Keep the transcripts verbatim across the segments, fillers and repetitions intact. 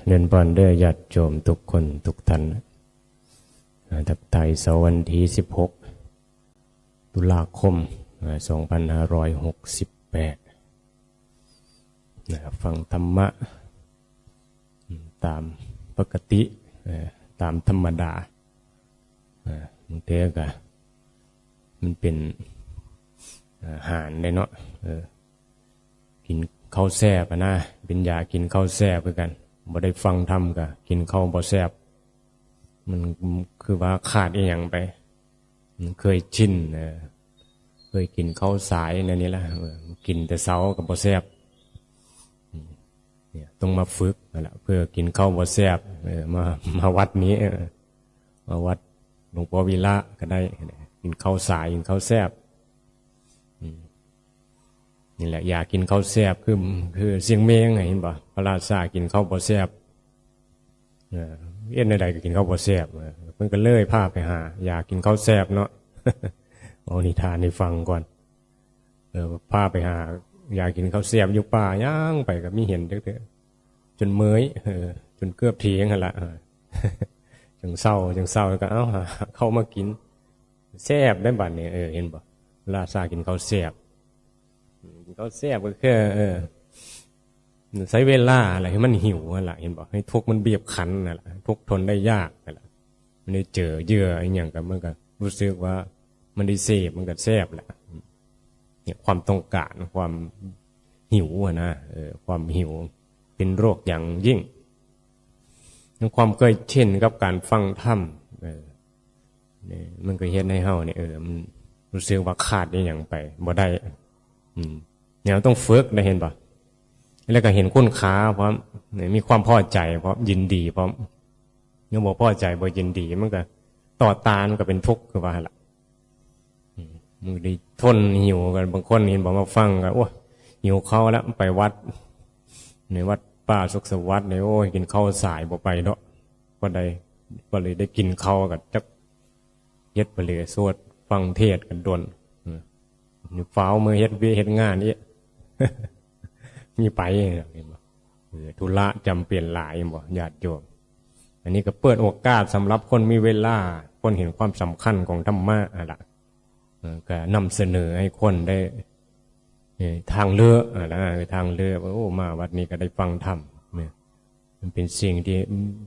เรียนพรเด้อญาติโยมทุกคนทุกท่าน อ่า ทักทายเสาร์วันที่สิบหก ตุลาคม อ่า สองพันห้าร้อยหกสิบแปด นะ ฟังธรรมะ อืม ตามปกติ เอ่อ ตามธรรมดา อ่า บางเทื่อก็ มันเป็น อ่า อาหารเด้เนาะ เออ กินข้าวแซ่บอะนะ เป็นยากินข้าวแซ่บคือกัน บ่ได้ฟังธรรมก็กินข้าวบ่แซ่บ มันคือว่าขาดอิหยังไป มันเคยชิน เออ เคยกินข้าวสายแนวนี้ละ เออ กินแต่เช้าก็บ่แซ่บ อืม เนี่ย ต้องมาฝึกนั่นแหละ เพื่อกินข้าวบ่แซ่บ เออ มา มาวัดนี้ เออ มาวัดหลวงพ่อวีระก็ได้ กินข้าวสาย กินข้าวแซ่บ อืม นี่แหละ อยากกินข้าวแซ่บ คือ คือเสียงเมงอะ เห็นบ่ พระราชากินข้าวบ่แซ่บ เออ เฮ็ดแนวใดก็กินข้าวบ่แซ่บ เออ เพิ่นก็เลยพาไปหา อยากกินข้าวแซ่บเนาะ เอานิทานให้ฟังก่อน เออ พาไปหา อยากกินข้าวแซ่บอยู่ป่า ย่างไปก็มีเห็นจักเทื่อ จนเมื่อย เออ จนเกือบเที่ยงหั่นละ เออ จั่งเซา จั่งเซา แล้วก็ เอ้า หาข้าวมากิน แซ่บได้บัดนี้ เออ เห็นบ่ ราชากินข้าวแซ่บ อืม กินข้าวแซ่บก็คือ เออ ใช้เวลาอะไรให้มันหิวนั่นแหละ เห็นบ่ ให้ทุกข์มันบีบคั้นนั่นแหละ ทุกข์ทนได้ยากนั่นแหละ มันได้เจอเหยื่ออีหยังก็ มันก็รู้สึกว่ามันได้เสพ มันก็แซ่บแหละ เนี่ย ความต้องการ ความหิวอะนะ เออ ความหิวเป็นโรคอย่างยิ่ง ความเคยชินกับการฟังธรรม เออ เนี่ย มันก็เฮ็ดให้เฮาเนี่ย เออ มันรู้สึกว่าขาดอิหยังไปบ่ได้ อืม เนี่ย ต้องฝึกนะ เห็นบ่ แล้วก็เห็นคุณค่าพร้อม เนี่ย มีความพอใจพร้อม ยินดีพร้อม ยังบ่พอใจ บ่ยินดี มันก็ต่อต้าน มันก็เป็นทุกข์ คือว่าหั่นล่ะ อืม มันได้ทนหิวกัน บางคนเห็นบ่ มาฟังก็ โอ้ย หิวข้าวแล้ว ไปวัด ในวัดป่าสุขสวัสดิ์นี่ โอ้ย กินข้าวสาย บ่ไปดอก บ่ได้ บ่เลยได้กินข้าว ก็จักเฮ็ดไปเลย สวดฟังเทศน์กันดน อืม นี่ฟ้าวเมือเฮ็ดเวียกเฮ็ดงานอีก มีไป เห็นบ่ เออ ธุระจำเป็นหลาย เห็นบ่ ญาติโยม อันนี้ก็เปิดโอกาสสำหรับคนมีเวลา คนเห็นความสำคัญของธรรมะหั่นล่ะ เออ ก็นำเสนอให้คนได้ เออ ทางเลือกอะนะ ทางเลือกว่า โอ้ มาวัดนี้ก็ได้ฟังธรรมเนี่ย มันเป็นสิ่งที่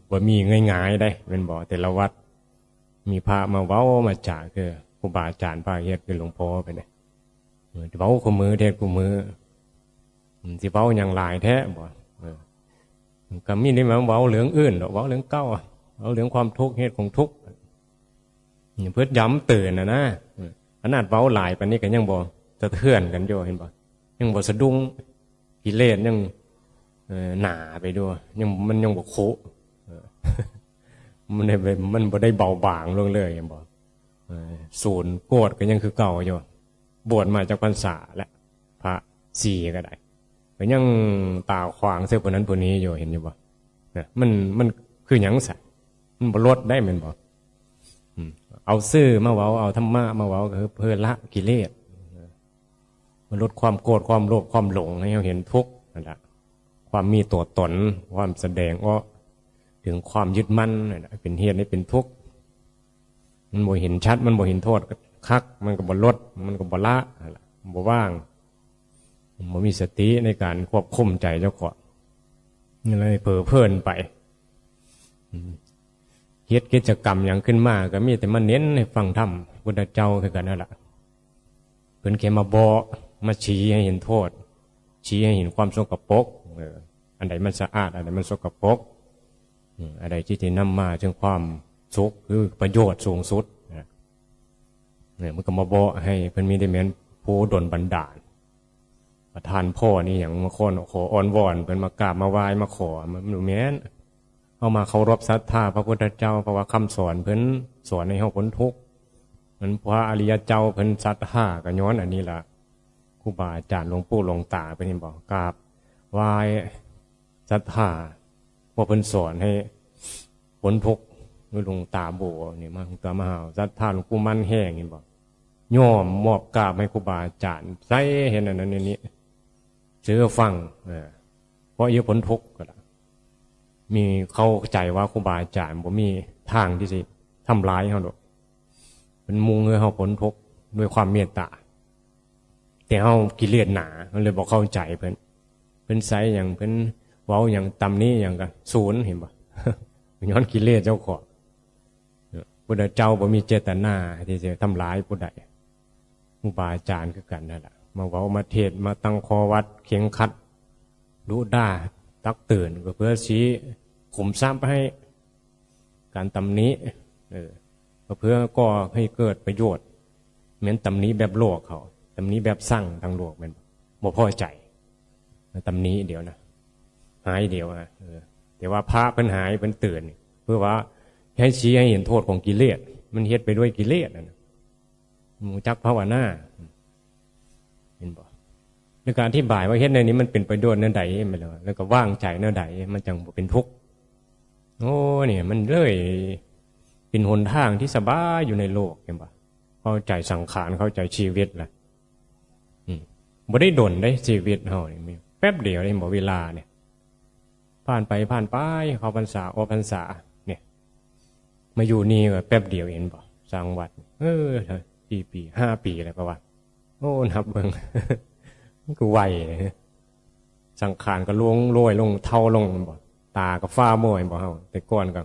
บ่มีง่ายๆ ได้ แม่นบ่ แต่ละวัด มีพระมาเว้ามาจา คือครูบาอาจารย์พาเฮ็ด คือหลวงพ่อไปเนี่ย เออ เว้าคู่มื้อ เทศน์คู่มื้อ อืม สิเว้าหยังหลายแท้บ่ เออ ก็มีได้มาเว้าเรื่องอื่นดอก เว้าเรื่องเก่า เว้าเรื่องความทุกข์ เหตุของทุกข์ เพื่อย้ำเตือนน่ะนะ เออ ขนาดเว้าหลายปานนี้ก็ยังบ่สะเทือนกันอยู่ เห็นบ่ ยังบ่สะดุ้ง กิเลสยัง เอ่อ หนาไปด้วย ยัง มันยังบ่คุ เออ มันได้ไป มันบ่ได้เบาบางลงเลย เห็นบ่ เออ ศูนย์โกรธก็ยังคือเก่าอยู่ บวชมาจักพรรษาแล้ว พระสี่ก็ได้ ก็ยังตาขวางใส่ผู้นั้นผู้นี้อยู่ เห็นอยู่บ่ นะ มัน มันคือหยังซะ มันบ่ลดได้แม่นบ่ อืม เอาซื่อมาเว้า เอาธรรมะมาเว้า ก็คือเพื่อละกิเลส มาลดความโกรธ ความโลภ ความหลง ให้เราเห็นทุกข์นั่นแหละ ความมีตัวตน ความแสดงออกถึงความยึดมั่นนั่นแหละ เป็นเหตุให้เป็นทุกข์ มันบ่เห็นชัด มันบ่เห็นโทษคัก มันก็บ่ลด มันก็บ่ละนั่นแหละ บ่ว่าง บ่มีสติในการควบคุมใจเจ้าของ มันเลยเผลอเพลินไป อืม เฮ็ดกิจกรรมหยังขึ้นมา ก็มีแต่มาเน้นให้ฟังธรรมพุทธเจ้าคือกันนั่นล่ะ เพิ่นแค่มาบอก มาชี้ให้เห็นโทษ ชี้ให้เห็นความสกปรก เออ อันใดมันสะอาด อันใดมันสกปรก อืม อันใดที่จะนำมาถึงความสุข คือประโยชน์สูงสุดนะ เนี่ย มันก็มาบอกให้ เพิ่นมีแต่แม่นผู้ดลบันดาล ประทานพรนี่หยัง มาขอ ขออ้อนวอน เพิ่นมากราบมาไหว้ มาขอ มันบ่แม่น เฮามาเคารพศรัทธาพระพุทธเจ้า เพราะว่าคำสอนเพิ่นสอนให้เฮาพ้นทุกข์ มันพระอริยเจ้าเพิ่นศรัทธาก็ย้อนอันนี้ล่ะ ครูบาอาจารย์หลวงปู่หลวงตาเพิ่นเห็นบ่ กราบไหว้ศรัทธา ว่าเพิ่นสอนให้พ้นทุกข์ หรือหลวงตาบัวนี่มา หลวงตามหา ศรัทธาหลวงปู่มั่นแห้งเห็นบ่ ยอมมอบกราบให้ครูบาอาจารย์ ใส่เห็นอันนั้นอันนี้ เชื่อฟัง เออ เพราะเยอะพ้นทุกข์ก็ได้ มีเข้าใจว่าครูบาอาจารย์บ่มีทางที่สิทำร้ายเฮาดอก เพิ่นมุ่งให้เฮาพ้นทุกข์ด้วยความเมตตา แต่เฮากิเลสหนา มันเลยบ่เข้าใจเพิ่น เพิ่นใส่หยัง เพิ่นเว้าหยัง ตำหนิหยังก็ศูนย์ เห็นบ่ ย้อนกิเลสเจ้าของ พุทธเจ้าบ่มีเจตนาที่จะทำร้ายผู้ใด ครูบาอาจารย์คือกันนั่นแหละ มาเว้ามาเทศน์มาตั้งข้อวัดเข่งขัด ดุด่าตักเตือนก็เพื่อสิขุมทรัพย์ให้ การตำหนิ เออ ก็เพื่อก่อให้เกิดประโยชน์ แม่นตำหนิแบบโลกเขา ตำหนิแบบสั่งทางโลกแม่นบ่ บ่พอใจ ตำหนิเดี๋ยวนะ หายเดี๋ยวนะ เออ แต่ว่าพระเพิ่นหายเพิ่นเตือน เพื่อว่าให้ชี้ให้เห็นโทษของกิเลส มันเฮ็ดไปด้วยกิเลสนั่นน่ะ บ่รู้จักภาวนา เห็นบ่ แล้วก็อธิบายว่าเฮ็ดแนวนี้มันเป็นประโยชน์แนวใด แม่นบ่ แล้วก็วางใจแนวใด มันจั่งบ่เป็นทุกข์ โอ้ เนี่ย มันเลยเป็นหนทางที่สบายอยู่ในโลก เห็นบ่ เข้าใจสังขาร เข้าใจชีวิตล่ะ อืม บ่ได้ดนเด้ ชีวิตเฮานี่ แป๊บเดียวเด้ เห็นบ่ เวลาเนี่ย ผ่านไปผ่านไป เข้าพรรษา ออกพรรษา เนี่ย มาอยู่นี่ก็แป๊บเดียวเห็นบ่ สร้างวัด เออ สี่ปี ห้าปีแล้วก็ว่า โอ้ นับเบิ่ง มันก็ไวเลย สังขารก็ล่วงโรยลง เฒ่าลง แม่นบ่ ตาก็ฟ้ามัว แม่นบ่ เฮา แต่ก่อนก็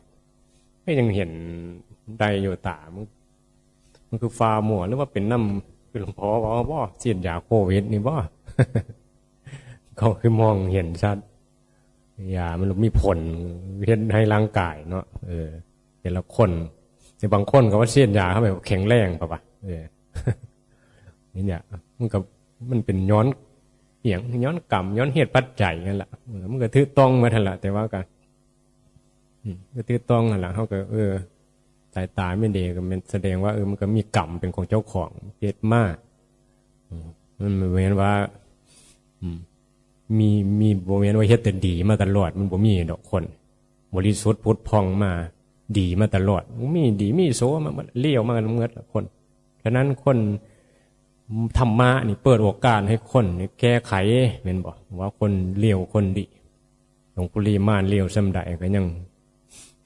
ก็ยังเห็นได้อยู่ ตา มัน มันคือฟ้ามัว หรือว่าเป็นนำ คือหลวงพ่อว่าบ่ ฉีดยาโควิดนี่บ่ เขาคือมองเห็นชัด ยามันมีผลเฮ็ดให้ร่างกายเนาะ เออ แต่ละคน แต่บางคนก็ว่าฉีดยาเข้าไปแข็งแรง เปล่าวะ เออ นี่เนี่ย มันก็ มันเป็นย้อนอิหยัง ย้อนกรรม ย้อนเหตุปัจจัยนั่นแหละ เออ มันก็ถือต้องมาทันละ แต่ว่าก็ อืม ก็ถือต้องหั่นล่ะ เฮาก็ เออ สายตาไม่ดีก็แม่นแสดงว่า เออ มันก็มีกรรมเป็นของเจ้าของเฮ็ดมา อืม มันบ่แม่นว่า อืม มี มี บ่แม่นว่าเฮ็ดแต่ดีมาตลอด มันบ่มีดอกคน บริสุทธิ์ผุดผ่องมา ดีมาตลอด มีดีมีโสมาหมด เลวมากันหมดละคน ฉะนั้นคน ธรรมะนี่เปิดโอกาสให้คนนี่แก้ไข แม่นบ่ ว่าคนเลวคนดี หลวงปู่ลีมานเลวส่ำใดก็ยัง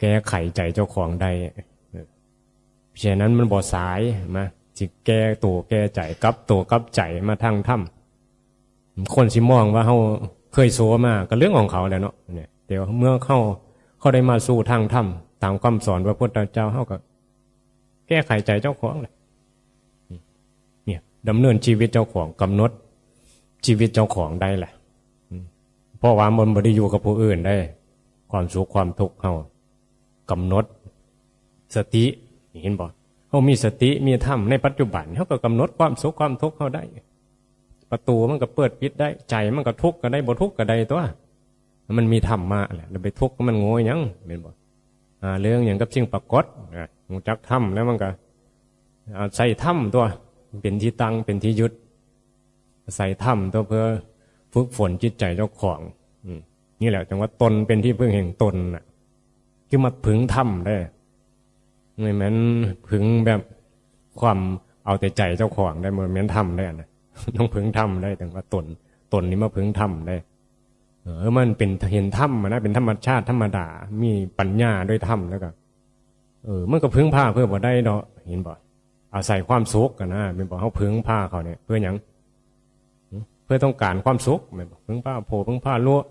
แก้ไขใจเจ้าของได้ เออ เพราะฉะนั้นมันบ่สาย มา สิแก้ตัวแก้ใจ กลับตัวกลับใจมาทางธรรม คนสิมองว่าเฮาเคยโซมา ก็เรื่องของเขาแหละเนาะ เนี่ย แต่ว่าเมื่อเขา เขาได้มาสู่ทางธรรม ตามคำสอนพระพุทธเจ้า เขาก็แก้ไขใจเจ้าของแหละ เนี่ย ดำเนินชีวิตเจ้าของ กำหนดชีวิตเจ้าของได้แหละ อืม เพราะว่ามันบ่ได้อยู่กับผู้อื่นได้ ความสุขความทุกข์เฮา กำหนดสติ เห็นบ่ เฮามีสติ มีธรรมในปัจจุบัน เฮาก็กำหนดความสุขความทุกข์เฮาได้ ประตูมันก็เปิดปิดได้ ใจมันก็ทุกข์ก็ได้ บ่ทุกข์ก็ได้ตั๊ว มันมีธรรมะแหละ แล้วไปทุกข์มันโง่หยัง แม่นบ่ อ่า เรื่องหยังกับสิ่งปรากฏ อ่ะ รู้จักธรรมแล้วมันก็ อาศัยธรรมตั๊ว เป็นที่ตั้ง เป็นที่ยึด อาศัยธรรมตั๊ว เพื่อฝึกฝนจิตใจเจ้าของ อืม นี่แหละจั่งว่าตนเป็นที่พึ่งแห่งตนน่ะ คือมาพึ่งธรรมได้ ไม่แม่นพึ่งแบบความเอาแต่ใจเจ้าของได้ บ่แม่นธรรมได้นะ ต้องพึ่งธรรมได้ จั่งว่าตน ตนนี่มาพึ่งธรรมได้ เออ มันเป็น เห็นธรรมอะนะ เป็นธรรมชาติธรรมดา มีปัญญาด้วยธรรมแล้วก็ เออ มันก็พึ่งพาเพิ่นบ่ได้ดอก เห็นบ่ อาศัยความสุขกันนะ แม่นบ่ เฮาพึ่งพาเขาเนี่ย เพื่อหยัง หึ เพื่อต้องการความสุข แม่นบ่ พึ่งพาผัว พึ่งพาลูก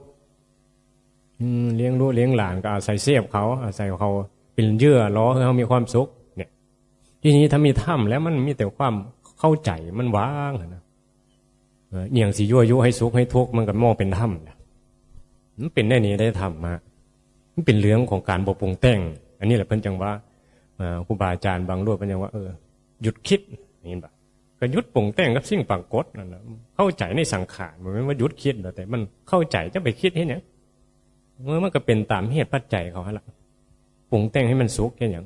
อืม เลี้ยงลูกเลี้ยงหลานก็อาศัยเสพเขา อาศัยเขาเป็นเหยื่อล่อให้เฮามีความสุข เนี่ย ทีนี้ถ้ามีธรรมแล้วมันมีแต่ความเข้าใจ มันว่างอะนะ เออ อิหยังสิยั่วยุให้สุขให้ทุกข์ มันก็มองเป็นธรรมนะ มันเป็นแนวนี้ได้ธรรมะ มันเป็นเรื่องของการบ่ปรุงแต่ง อันนี้แหละเพิ่นจั่งว่า เอ่อ ครูบาอาจารย์บางรูปเพิ่นจั่งว่า เออ หยุดคิด เห็นบ่ ก็หยุดปรุงแต่งกับสิ่งปรากฏนั่นน่ะ เข้าใจในสังขาร บ่แม่นว่าหยุดคิดดอก แต่มันเข้าใจ จะไปคิดเฮ็ดหยัง เมื่อมันก็เป็นตามเหตุปัจจัยเขาหั่นล่ะ ปรุงแต่งให้มันสุขเฮ็ดหยัง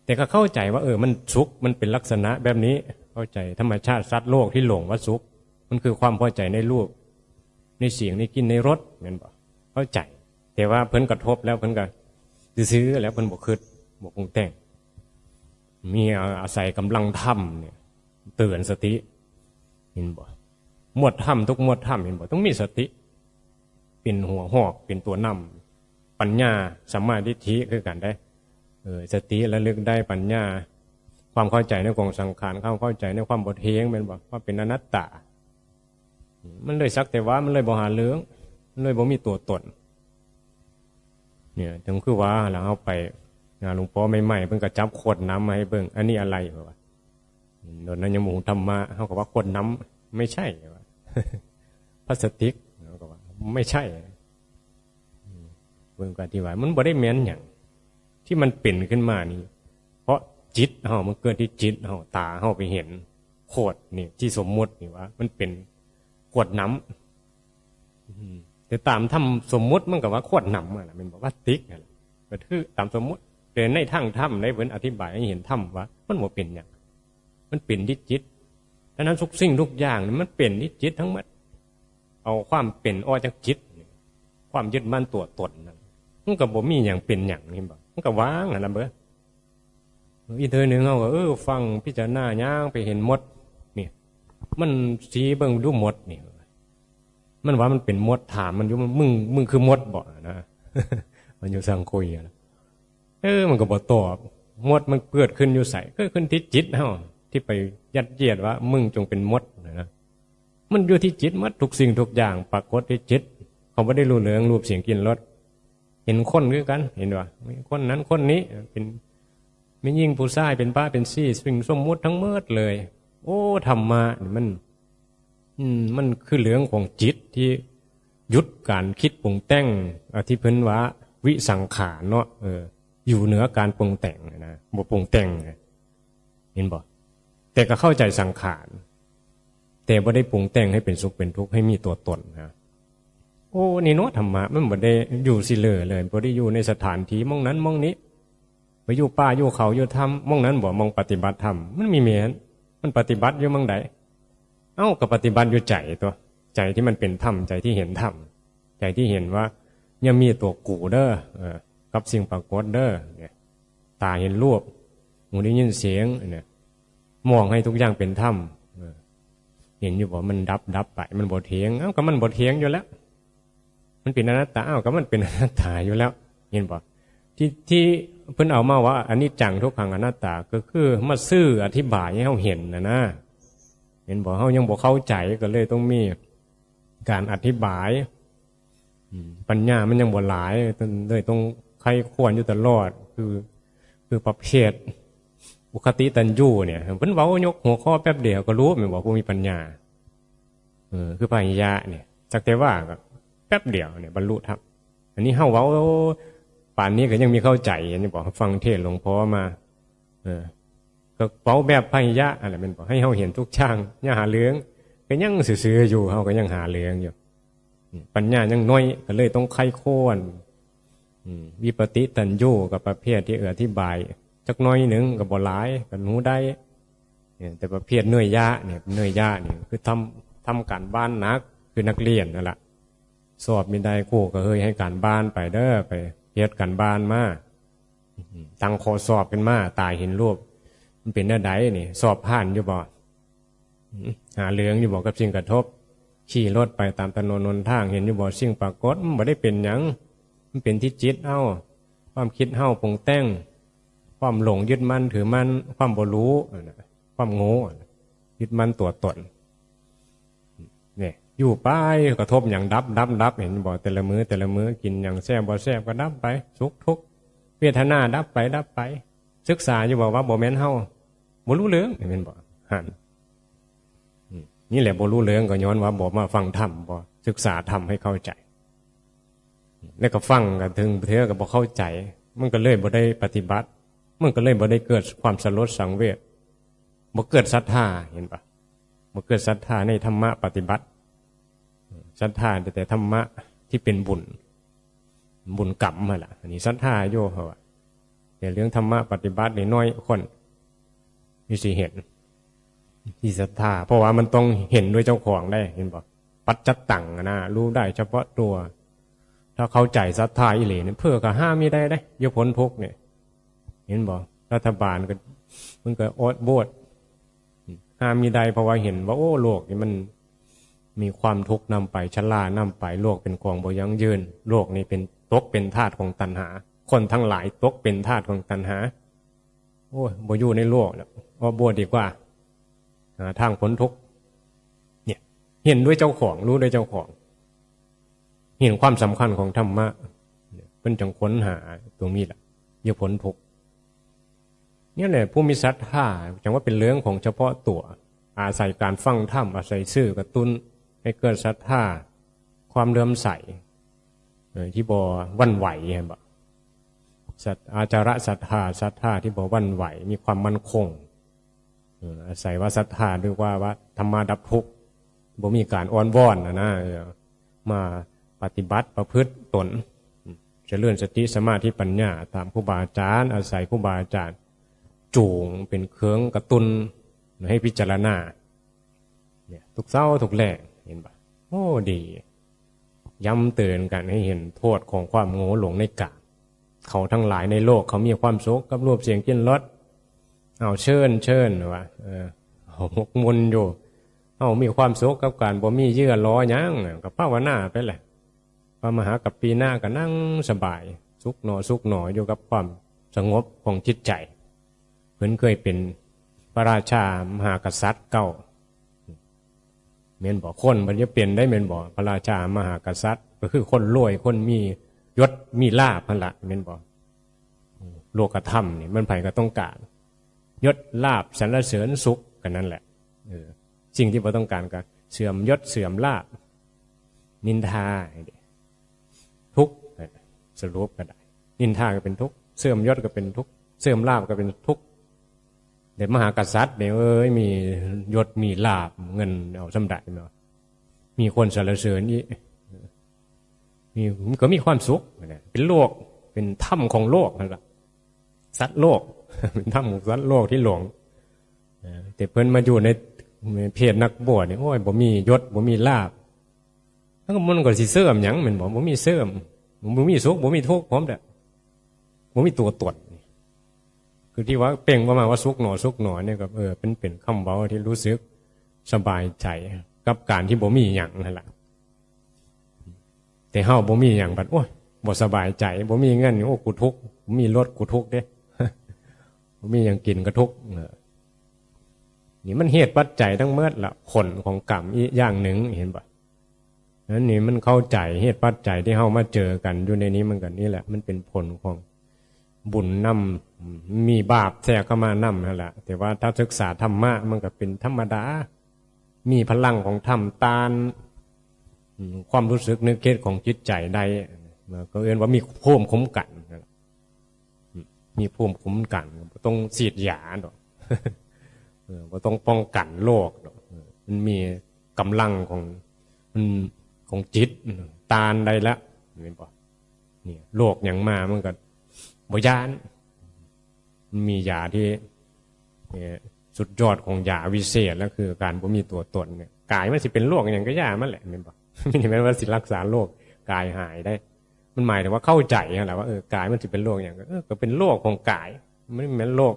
แต่ก็เข้าใจว่า เออ มันสุข มันเป็นลักษณะแบบนี้ เข้าใจธรรมชาติสัตว์โลกที่หลงว่าสุข มันคือความพอใจในรูป ในเสียง ในกลิ่น ในรส แม่นบ่ เข้าใจ แต่ว่าเพิ่นกระทบแล้วเพิ่นก็ซื่อๆ แล้วเพิ่นบ่คิด บ่ปรุงแต่ง มีอา อาศัยกำลังธรรมเนี่ย เตือนสติ เห็นบ่ หมวดธรรมทุกหมวดธรรม เห็นบ่ ต้องมีสติ เป็นหัวหอก เป็นตัวนำ ปัญญา สัมมาทิฏฐิคือกันเด้ เออ สติระลึกได้ ปัญญา ความเข้าใจในกองสังขาร ความเข้าใจในความบ่เที่ยง แม่นบ่ ว่าเป็นอนัตตา มันเลยสักแต่ว่า มันเลยบ่หาเรื่อง มันเลยบ่มีตัวตน เนี่ย ถึงคือว่า แล้วเฮาไปหาหลวงพ่อใหม่ๆ เพิ่นก็จับขวดน้ำมาให้เบิ่ง "อันนี้อะไร?" เพิ่นว่า ตอนนั้นยังบ่ฮู้ธรรมะ เฮาก็ว่า "ขวดน้ำ ไม่ใช่" ว่า "พลาสติก" เฮาก็ว่า "ไม่ใช่" อืม เพิ่นก็อธิบาย มันบ่ได้แม่นหยัง ที่มันเป็นขึ้นมานี่ เพราะจิตเฮา มันเกิดที่จิตเฮา ตาเฮาไปเห็น ขวดนี่ ที่สมมุตินี่ว่า มันเป็นขวดน้ำ อืม แต่ตามธรรมสมมุติมันก็ว่าขวดน้ำอะนะ แม่นบ่ พลาสติกนั่นแหละ ก็คือตามสมมุติ แต่ในทางธรรม ในเพิ่นอธิบายให้เห็นธรรมว่า มันบ่เป็นหยัง มันเป็นที่จิต ฉะนั้นทุกสิ่งทุกอย่างนี่มันเป็นที่จิตทั้งหมด เอาความเป็นออกจากจิต ความยึดมั่นตัวตนนั่น มันก็บ่มีหยังเป็นหยัง เห็นบ่ มันก็ว่างหั่นล่ะเบิ่ง อีกเทื่อหนึ่งเฮาก็ เออ ฟังพิจารณา ย่างไปเห็นมด นี่ มันสีเบิ่งดูมดนี่ มันว่ามันเป็นมด ถามมันอยู่ "มึง มึงคือมดบ่" นะ มันอยู่สั่งคุยอะนะ เออ มันก็บ่ตอบ มดมันเกิดขึ้นอยู่ไส เกิดขึ้นที่จิตเฮา ที่ไปยัดเยียดว่า "มึงจงเป็นมด" นะ มันอยู่ที่จิตหมด ทุกสิ่งทุกอย่างปรากฏที่จิต เขาบ่ได้รู้เรื่องรูปเสียงกลิ่นรส เห็นคนคือกัน เห็นบ่ คนนั้นคนนี้ เป็นแม่หญิงผู้ชาย เป็นพระเป็นชี สิ่งสมมุติทั้งหมดเลย โอ้ ธรรมะนี่มัน อืม มันคือเรื่องของจิตที่หยุดการคิดปรุงแต่ง อ่ะ ที่เพิ่นว่าวิสังขารเนาะ เออ อยู่เหนือการปรุงแต่งนะ บ่ปรุงแต่งนะ เห็นบ่ แต่ก็เข้าใจสังขาร แต่บ่ได้ปรุงแต่งให้เป็นสุขเป็นทุกข์ ให้มีตัวตนนะ โอ้ นี่เนาะ ธรรมะ มันบ่ได้อยู่สิเหลือเลย บ่ได้อยู่ในสถานที่หม่องนั้นหม่องนี้ ไปอยู่ป่าอยู่เขาอยู่ถ้ำหม่องนั้นบ่ หม่องปฏิบัติธรรม มันมีแม่น มันปฏิบัติอยู่หม่องใด เอ้า ก็ปฏิบัติอยู่ใจตั๊ว ใจที่มันเป็นธรรม ใจที่เห็นธรรม ใจที่เห็นว่า อย่ามีตัวกูเด้อ เออ กับสิ่งปรากฏเด้อ เนี่ย ตาเห็นรูป หูได้ยินเสียง เนี่ย มองให้ทุกอย่างเป็นธรรม เออ เห็นอยู่บ่ มันดับ ดับไป มันบ่เที่ยง เอ้า ก็มันบ่เที่ยงอยู่แล้ว มันเป็นอนัตตา เอ้า ก็มันเป็นอนัตตาอยู่แล้ว เห็นบ่ ที่ ที่เพิ่นเอามาว่าอนิจจังทุกขังอนัตตา ก็คือมาซื่ออธิบายให้เฮาเห็นน่ะนะ เห็นบ่ เฮายังบ่เข้าใจ ก็เลยต้องมีการอธิบาย อืม ปัญญามันยังบ่หลาย เลยต้องใคร่ครวญอยู่ตลอด คือ คือประเภทอุคติตัญญูเนี่ย เพิ่นเว้ายกหัวข้อแป๊บเดียวก็รู้แม่นบ่ ผู้มีปัญญา เออ คือพระอหิยะเนี่ย สักแต่ว่าก็แป๊บเดียวเนี่ยบรรลุธรรม อันนี้เฮาเว้าปานนี้ก็ยังมีเข้าใจ เห็นบ่ ฟังเทศน์หลวงพ่อมา เออ ก็เว้าแบบพระอหิยะนั่นแหละ แม่นบ่ ให้เฮาเห็นทุกอย่าง อย่าหาเรื่อง ก็ยังซื่อๆอยู่ เฮาก็ยังหาเรื่องอยู่ อืม ปัญญายังน้อย ก็เลยต้องใคร่ครวญ อืม วิปฏิตัญญูกับประเภทที่ เออ อธิบายจักหน่อยหนึ่งก็บ่หลาย ก็รู้ได้ เนี่ย แต่ประเภทเนยยะเนี่ย เนยยะเนี่ย คือทำ ทำการบ้านหนัก คือนักเรียนนั่นแหละ สอบมีได้ ครูก็เฮ้ยให้การบ้านไปเด้อ ไปเฮ็ดการบ้านมา อืม ตั้งข้อสอบขึ้นมา ตาเห็นรูป มันเป็นแนวใดนี่ สอบผ่านอยู่บ่ อืม หาเรื่องอยู่บ่กับสิ่งกระทบ ขี่รถไปตามถนนหนทาง เห็นอยู่บ่สิ่งปรากฏ มันบ่ได้เป็นหยัง มันเป็นที่จิตเฮา ความคิดเฮาปรุงแต่ง ความหลงยึดมั่นถือมั่น ความบ่รู้นั่นน่ะ ความโง่น่ะ ยึดมั่นตัวตน เนี่ย อยู่ไปกระทบหยังดับ ดับ ดับ เห็นบ่ แต่ละมื้อ แต่ละมื้อ กินหยังแซ่บบ่แซ่บก็ดับไป สุขทุกข์ เวทนาดับไป ดับไป ศึกษาอยู่บ่ว่าบ่แม่นเฮา บ่รู้เรื่อง เห็นบ่ หั่น อืม นี่แหละบ่รู้เรื่องก็ย้อนว่าบ่มาฟังธรรม บ่ศึกษาธรรมให้เข้าใจ แล้วก็ฟังก็ถึงเทื่อก็บ่เข้าใจ มันก็เลยบ่ได้ปฏิบัติ มันก็เลยบ่ได้เกิดความสลดสังเวช บ่เกิดศรัทธา เห็นปะ บ่เกิดศรัทธาในธรรมะปฏิบัติ ศรัทธาแต่ธรรมะที่เป็นบุญ บุญกรรมหั่นล่ะ อันนี้ศรัทธาอยู่ เพราะว่า แต่เรื่องธรรมะปฏิบัตินี่น้อยคนที่สิเห็น ที่ศรัทธา เพราะว่ามันต้องเห็นด้วยเจ้าของได้ เห็นบ่ ปัจจัตตังอะนะ รู้ได้เฉพาะตัว ถ้าเข้าใจศรัทธาอีหลีเนี่ย เพื่อก็ห้ามไม่ได้เด้ อย่าพ้นทุกข์เนี่ย เห็นบ่ รัฐบาลก็ มันก็อดโบด ห้ามไม่ได้ เพราะว่าเห็นว่า โอ้ โลกนี่มันมีความทุกข์นำไป ชรานำไป โลกเป็นของบ่ยั่งยืน โลกนี่เป็น ตกเป็นทาสของตัณหา คนทั้งหลายตกเป็นทาสของตัณหา โอ้ย บ่อยู่ในโลกแล้ว ออกบวชดีกว่า หาทางพ้นทุกข์ เนี่ย เห็นด้วยเจ้าของ รู้ด้วยเจ้าของ เห็นความสำคัญของธรรมะ เนี่ย เพิ่นจังค้นหาตรงนี้แหละ อย่าพ้นทุกข์ เนี่ยแหละ ผู้มีศรัทธา จังว่าเป็นเรื่องของเฉพาะตัว อาศัยการฟังธรรม อาศัยสื่อกระตุ้น ให้เกิดศรัทธา ความเลื่อมใส เอ่อ ที่บ่หวั่นไหว เห็นบ่ ศรัท- อาจาระศรัทธา ศรัทธาที่บ่หวั่นไหว มีความมั่นคง เอ่อ อาศัยว่าศรัทธา หรือว่า ว่าธรรมะดับทุกข์ บ่มีการอ้อนวอนนะนะ เออ มาปฏิบัติประพฤติตน เจริญสติสมาธิปัญญา ตามครูบาอาจารย์ อาศัยครูบาอาจารย์ จูงเป็นเครื่องกระตุ้นให้พิจารณา เนี่ย ทุกเช้าทุกแลง เห็นปะ โอ้ ดี ย้ำเตือนกันให้เห็นโทษของความโง่หลงในกาม เขาทั้งหลายในโลกเขามีความสุขกับรูปเสียงกลิ่นรส เอาเชิญ เชิญ ว่า เออ เอาหมกมุ่นอยู่ เอามีความสุขกับการบ่มีเยื่อลอหยัง ก็ภาวนาไปแหละ พระมหากัปปีนะก็นั่งสบาย สุขหนอ สุขหนอ อยู่กับความสงบของจิตใจ เพิ่นเคยเป็นพระราชามหากษัตริย์เก่า แม่นบ่ คนมันจะเป็นได้ แม่นบ่ พระราชามหากษัตริย์ ก็คือคนรวย คนมียศมีลาภนั่นละ แม่นบ่ โลกธรรมนี่มันไผก็ต้องการ ยศลาภสรรเสริญสุขกันนั่นแหละ เออ สิ่งที่บ่ต้องการก็เสื่อมยศเสื่อมลาภ นินทา ทุกข์ สรุปก็ได้ นินทาก็เป็นทุกข์ เสื่อมยศก็เป็นทุกข์ เสื่อมลาภก็เป็นทุกข์ แต่มหากษัตริย์เนี่ย เอ้ย มียศมีลาภ เงินเอาส่ำใดเนาะ มีคนสรรเสริญอีก มี ก็มีความสุขนะ เป็นโลก เป็นธรรมของโลกนั่นแหละ สัตว์โลก เป็นธรรมของสัตว์โลกที่หลง เออ แต่เพิ่นมาอยู่ใน ในเพศนักบวชนี่ โอ้ย บ่มียศ บ่มีลาภ แล้วก็มันก็สิเสื่อมหยัง แม่นบ่ บ่มีเสื่อม บ่มีสุข บ่มีทุกข์พร้อมเด้อ บ่มีตัวตน คือที่ว่าเปล่งออกมาว่าสุขหนอ สุขหนอเนี่ยก็ เออ เป็น เป็นคำเว้าที่รู้สึกสบายใจกับการที่บ่มีหยังนั่นล่ะ แต่เฮาบ่มีหยังบัด โอ้ย บ่สบายใจ บ่มีเงิน โอ้ กูทุกข์ บ่มีรถ กูทุกข์เด้ บ่มีหยังกินก็ทุกข์ เออ นี่มันเหตุปัจจัยทั้งหมดละ ผลของกรรมอีกอย่างหนึ่ง เห็นปะ นั่นนี่มันเข้าใจเหตุปัจจัยที่เฮามาเจอกันอยู่ในนี้ มันก็นี่แหละ มันเป็นผลของบุญนำ มีบาปแทรกเข้ามานำนั่นแหละ แต่ว่าถ้าศึกษาธรรมะ มันก็เป็นธรรมดา มีพลังของธรรมต้าน อืม ความรู้สึกนึกคิดของจิตใจได้ มันก็เรียกว่ามีภูมิคุ้มกันนั่นแหละ มีภูมิคุ้มกัน บ่ต้องฉีดยาดอก เออ บ่ต้องป้องกันโรคดอก เออ มันมีกำลังของ มัน ของจิต ต้านได้ละ เห็นบ่ นี่ โรคหยังมา มันก็บ่ย้าน มันมียาที่ เอ่อ สุดยอดของยาวิเศษ แล้วคือการบ่มีตัวตนเนี่ย กายมันสิเป็นโรคหยังก็อย่ามันแหละ แม่นบ่ มันแม่นว่าสิรักษาโรคกายหายได้ มันหมายถึงว่าเข้าใจนั่นแหละว่า เออ กายมันสิเป็นโรคหยัง เออ ก็เป็นโรคของกาย มันแม่นโรค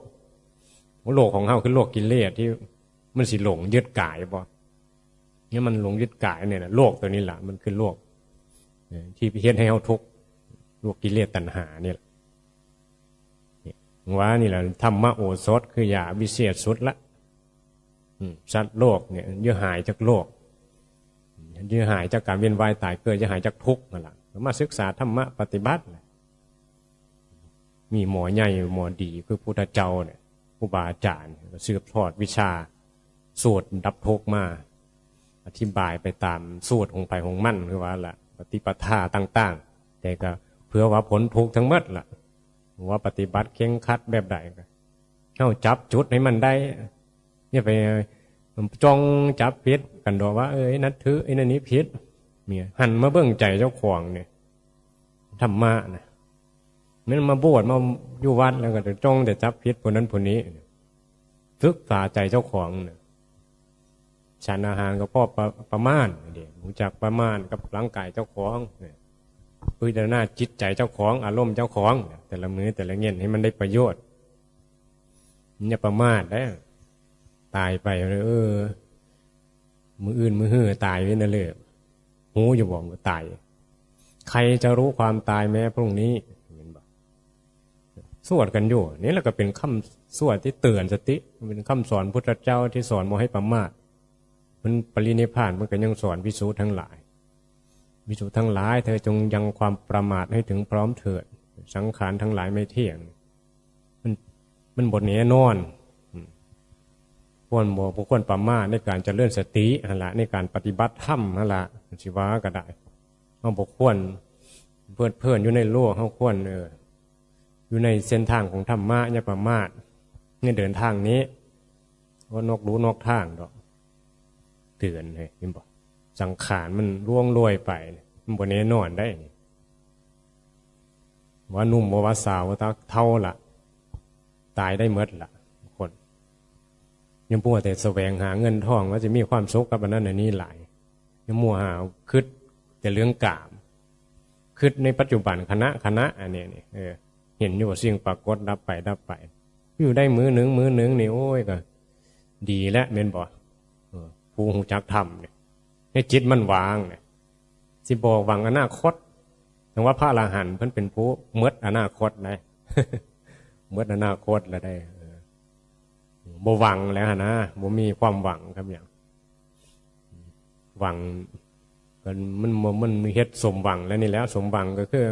โรคของเฮาคือโรคกิเลสที่มันสิหลงยึดกายบ่ เนี่ยมันหลงยึดกายเนี่ยนะ โรคตัวนี้ล่ะ มันคือโรค เอ่อ ที่เฮ็ดให้เฮาทุกข์ โรคกิเลสตัณหาเนี่ยแหละ เนี่ย ว่านี่แหละ ธรรมโอสถคือยาวิเศษสุดละ อืม สัตว์โลกเนี่ย อย่าหายจากโรค อย่าหายจากการเวียนว่ายตายเกิด อย่าหายจากทุกข์นั่นล่ะ มาศึกษาธรรมะปฏิบัติ มีหมอใหญ่หมอดีคือพุทธเจ้าเนี่ย ครูบาอาจารย์ก็สืบทอดวิชาสูตรดับทุกข์มา อธิบายไปตามสูตรของไผของมัน คือว่าละปฏิปทาต่างๆ แต่ก็เพื่อว่าพ้นทุกข์ทั้งหมดละ ว่าปฏิบัติเคร่งครัดแบบใดก็ เฮาจับจุดให้มันได้ อย่าไปจ้องจับผิดกันดอกว่า เอ้ย นัตถือไอ้นั่นนี่ผิด เนี่ย หันมาเบิ่งใจเจ้าของเนี่ย ธรรมะนะ มันมาบวชมาอยู่วัดแล้วก็จะจ้องแต่จับผิดผู้นั้นผู้นี้ ศึกษาใจเจ้าของเนี่ย ฉันอาหารก็พอประ- ประมาณ เดี๋ยวรู้จักประมาณกับร่างกายเจ้าของเนี่ย พิจารณาจิตใจเจ้าของ อารมณ์เจ้าของเนี่ย แต่ละมื้อแต่ละเงินให้มันได้ประโยชน์ อย่าประมาทเด้อ ตายไป เออ มื้ออื่นมื้อหื้อตายไว้นั่นเลย ฮู้อยู่บ่ว่าตาย ใครจะรู้ความตายแม้พรุ่งนี้ เห็นบ่ สวดกันอยู่ นี่แหละก็เป็นคำสวดที่เตือนสติ เป็นคำสอนพุทธเจ้าที่สอนบ่ให้ประมาท มันปรินิพพานมันก็ยังสอนภิกษุทั้งหลาย ภิกษุทั้งหลาย เธอจงยังความประมาทให้ถึงพร้อมเถิด สังขารทั้งหลายไม่เที่ยง มัน มันบ่แน่นอน อืม ควรบ่ บ่ควรประมาทในการเจริญสติหั่นละ ในการปฏิบัติธรรมหั่นละ สิว่าก็ได้ เฮาบ่ควรเพลิดเพลินอยู่ในโลก เฮาควร เออ อยู่ในเส้นทางของธรรมะ อย่าประมาทในเดินทางนี้ ว่านอกลู่นอกทางดอก เตือนให้ เห็นบ่ สังขารมันล่วงโรยไป มันบ่แน่นอนได้ ว่าหนุ่มบ่ว่าสาว ว่าเฒ่าละ ตายได้หมดละ คน ยังมัวแต่แสวงหาเงินทอง ว่าจะมีความสุขกับอันนั้นอันนี้หลาย ยังมัวหา คิดแต่เรื่องกาม คิดในปัจจุบัน ขณะ ขณะ อันนี้นี่ เออ เห็นอยู่ว่าสิ่งปรากฏดับไป ดับไป อยู่ได้มื้อหนึ่ง มื้อหนึ่งนี่ โอ้ย ก็ดีแล้ว แม่นบ่ เออ ผู้รู้จักธรรมเนี่ย ให้จิตมันวางเนี่ย สิบ่หวังอนาคต แต่ว่าพระอรหันต์เพิ่นเป็นผู้หมดอนาคตนะ หมดอนาคตแล้วได้ เออ บ่หวังแล้วหั่นนะ บ่มีความหวังครับหยัง หวัง มัน มัน มันเฮ็ดสมหวังแล้วนี่แหละ สมหวังก็คือ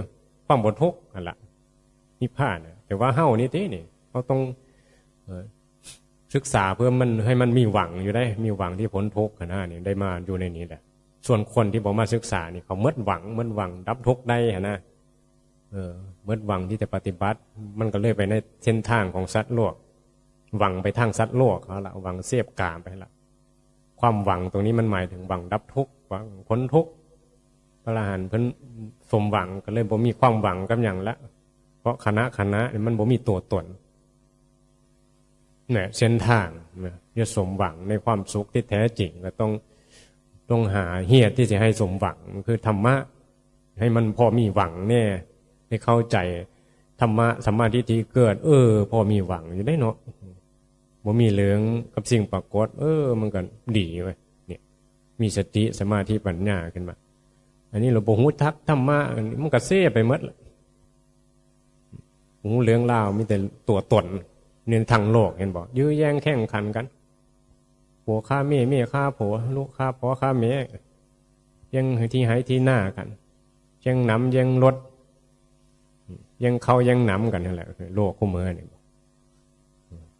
ความบ่ทุกข์หั่นล่ะ นิพพานน่ะ แต่ว่าเฮานี่ตินี่ เฮาต้อง เอ่อ ศึกษาเพื่อมัน ให้มันมีหวังอยู่ได้ มีหวังที่พ้นทุกข์หั่นนะ นี่ได้มาอยู่ในนี้แหละ ส่วนคนที่บ่มาศึกษานี่ เขาหมดหวัง หมดหวังดับทุกข์ได้หั่นนะ เออ หมดหวังที่จะปฏิบัติ มันก็เลยไปในเส้นทางของสัตว์โลก หวังไปทางสัตว์โลกเขาละ หวังเสพกามไปละ ความหวังตรงนี้มันหมายถึงหวังดับทุกข์ หวังพ้นทุกข์ พระอรหันต์เพิ่นสมหวังก็เลยบ่มีความหวังกับหยังละ เพราะขณะ ขณะนี่มันบ่มีตัวตน เนี่ย เส้นทางนะ จะสมหวังในความสุขที่แท้จริง ก็ต้อง ต้องหาเหตุที่จะให้สมหวัง คือธรรมะ ให้มันพอมีหวังแน่ ให้เข้าใจธรรมะ สัมมาทิฏฐิเกิด เออ พอมีหวังอยู่ได้เนาะ บ่มีเหลืองกับสิ่งปรากฏ เออ มันก็ดีเว้ย เนี่ย มีสติ สมาธิ ปัญญาขึ้นมา อันนี้เราบ่ฮู้จักธรรมะ มันก็เซไปหมดละ ฮู้เรื่องราวมีแต่ตัวตน ในทางโลก เห็นบ่ ยื้อแย่งแข่งขันกัน ผัวฆ่าเมีย เมียฆ่าผัว ลูกฆ่าพ่อฆ่าแม่ แย่งที่ไฮ่ที่นากัน แย่งน้ำแย่งรถ แย่งข้าวแย่งน้ำกันนั่นแหละ โลกคู่มื้อนี่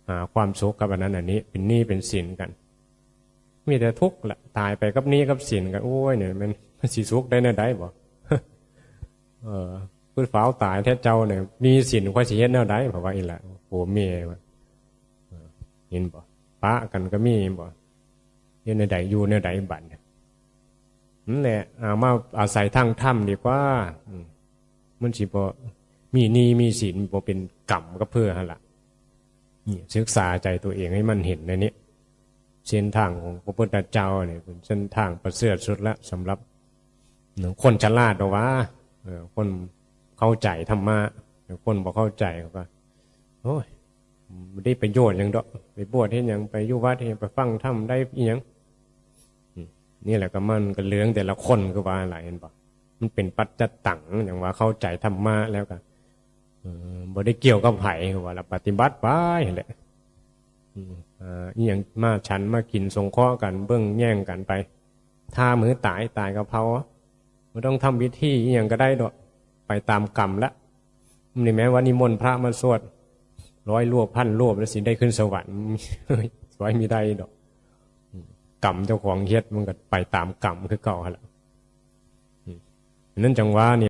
หาความสุขกับอันนั้นอันนี้ เป็นหนี้เป็นสินกัน มีแต่ทุกข์ละ ตายไปกับหนี้กับสินกัน โอ้ย เนี่ย มัน มันสิสุขได้แนวใดบ่ เออ คือฟ้าวตายแท้เจ้าเนี่ย หนี้สินค่อยสิเฮ็ดแนวใด เพราะว่าอีหละ ผัวเมียว่า เออ เห็นบ่ ปะกันก็มี เห็นบ่ เฮ็ดแนวใด อยู่แนวใดบัดเนี่ย นั่นแหละ เอามาอาศัยทางธรรมดีกว่า อืม มันสิบ่มีหนี้มีสิน บ่เป็นกรรมกับเพิ่นหั่นล่ะ นี่ ศึกษาใจตัวเองให้มันเห็นในนี้ เส้นทางของพระพุทธเจ้าเนี่ย เป็นเส้นทางประเสริฐสุดละ สำหรับคนฉลาด เพราะว่า เออ คนเข้าใจธรรมะ คนบ่เข้าใจเขาก็ โอ้ย บ่ได้ประโยชน์หยังดอก ไปบวชเฮ็ดหยัง ไปอยู่วัดเฮ็ดหยัง ไปฟังธรรมได้อีหยัง อืม นี่แหละก็มันก็เหลืองแต่ละคน คือว่าหลาย เห็นบ่ มันเป็นปัจจตัง อย่างว่าเข้าใจธรรมะแล้วก็ เออ บ่ได้เกี่ยวกับไผ คือว่าละปฏิบัติไปหั่นแหละ อืม อ่า อีหยังมาฉันมากินสงเคราะห์กัน เบิ่งแย่งกันไป ถ้ามื้อตาย ตายก็เผา บ่ต้องทำพิธีอีหยังก็ได้ดอก ไปตามกรรมละ นี่แม้ว่านิมนต์พระมาสวดร้อยรูป พันรูป แล้วสิได้ขึ้นสวรรค์ สวยมีได้ดอก กรรมเจ้าของเฮ็ดมันก็ไปตามกรรมคือเก่าหั่นล่ะ อืม นั่นจังว่านี่